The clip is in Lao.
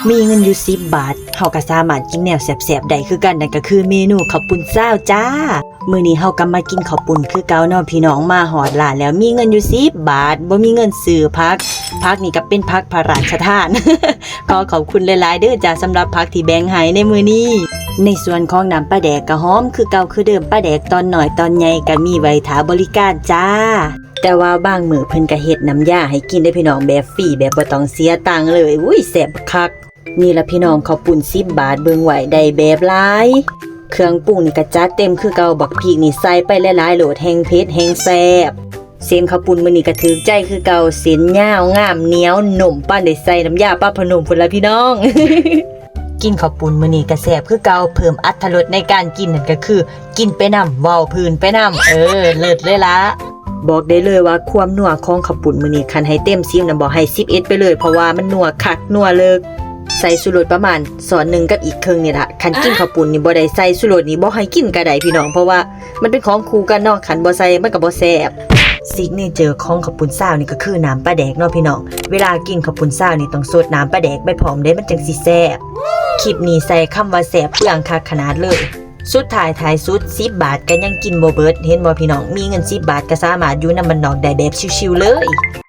ມີເງິນຢູ່ສິບບາດ ເຮົາກໍສາມາດກິນແນວແຊບໆໄດ້ຄືກັນ ນັ້ນກໍຄືເມນູເຂົ້າປຸ້ນຊາວຈ້າ. ມື້ນີ້ເຮົາກໍມາກິນເຂົ້າປຸ້ນຄືເກົ່າເນາະພີ່ນ້ອງ ມາຮອດຮ້ານແລ້ວ ມີເງິນຢູ່ສິບບາດ ບໍ່ມີເງິນຊື້ຜັກ ຜັກນີ້ກໍເປັນຜັກພະລາຊະທານ ຂໍຂອບຄຸນຫຼາຍໆເດີຈ້າ ສຳລັບຜັກທີ່ແບ່ງໃຫ້ໃນມື້ນີ້. ໃນສ່ວນຂອງນ້ຳປາແດກກໍຫອມຄືເກົ່າຄືເດີມ ປາແດກຕອນນ້ອຍຕອນໃຫຍ່ກໍມີໄວ້ຖ້າບໍລິການຈ້າ. ແຕ່ວ່າບາງມື້ເພິ່ນກໍເຮັດນ້ຳຢາໃຫ້ກິນເດ້ພີ່ນ້ອງ ແບບຟຣີ ແບບບໍ່ຕ້ອງເສຍຕັງເລີຍ ອຸ້ຍ ແຊບຄັກ. ນີ້ລະພີ່ນ້ອງ ເຂົ້າປຸ້ນສິບບາດ ເບິ່ງໄວ້ໄດ້ແບບຫຼາຍ ເຄື່ອງປຸງນີ້ກໍຈັດເຕັມຄືເກົ່າ ບັກພິກນີ້ໃສ່ໄປຫຼາຍໆໂລດ ແຮ່ງເຜັດແຮ່ງແຊບ. ເສັ້ນເຂົ້າປຸ້ນມື້ນີ້ກໍຖືກໃຈຄືເກົ່າ ເສັ້ນຍາວງາມໜຽວນຸ້ມ ປານໄດ້ໃສ່ນ້ຳຢາປາຜ້ານຸ້ມພຸ້ນລະພີ່ນ້ອງ. ກິນເຂົ້າປຸ້ນມື້ນີ້ກໍແຊບຄືເກົ່າ ເພີ່ມອັດຖະລົດໃນການກິນ ນັ້ນກໍຄືກິນໄປນຳ ເວົ້າພື້ນໄປນຳ ເອີ ເລີດເລີຍລະ. ບອກໄດ້ເລີຍວ່າຄວາມນົວຂອງເຂົ້າປຸ້ນມື້ນີ້ ຄັນໃຫ້ເຕັມສິບນະ ບອກໃຫ້ສິບເອັດໄປເລີຍ ເພາະວ່າມັນນົວຄັກນົວເລິກ ໃສ່ຊູລົດປະມານຊ້ອນໜຶ່ງກັບອີກເຄິ່ງນີ້ລະ. ຄັນກິນເຂົ້າປຸ້ນນີ້ບໍ່ໄດ້ໃສ່ຊູລົດນີ້ ບໍ່ໃຫ້ກິນກໍໄດ້ພີ່ນ້ອງ ເພາະວ່າມັນເປັນຂອງຄູ່ກັນເນາະ ຄັນບໍ່ໃສ່ມັນກໍບໍ່ແຊບ. ຊິກເນເຈີຂອງເຂົ້າປຸ້ນຊາວນີ້ກໍຄືນ້ຳປາແດກເນາະພີ່ນ້ອງ ເວລາກິນເຂົ້າປຸ້ນຊາວນີ້ຕ້ອງສົດນ້ຳປາແດກໄປພ້ອມເດ້ ມັນຈັ່ງຊິແຊບ. ຄລິບນີ້ໃສ່ຄຳວ່າແຊບເປືອງຄັກຂະໜາດເລີຍ. ສຸດທ້າຍທ້າຍສຸດ ສິບບາດກໍຍັງກິນບໍ່ເບິດ ເຫັນບໍ່ພີ່ນ້ອງ ມີເງິນສິບບາດກໍສາມາດຢູ່ນຳບ້ານນອກໄດ້ແບບຊິວໆເລີຍ.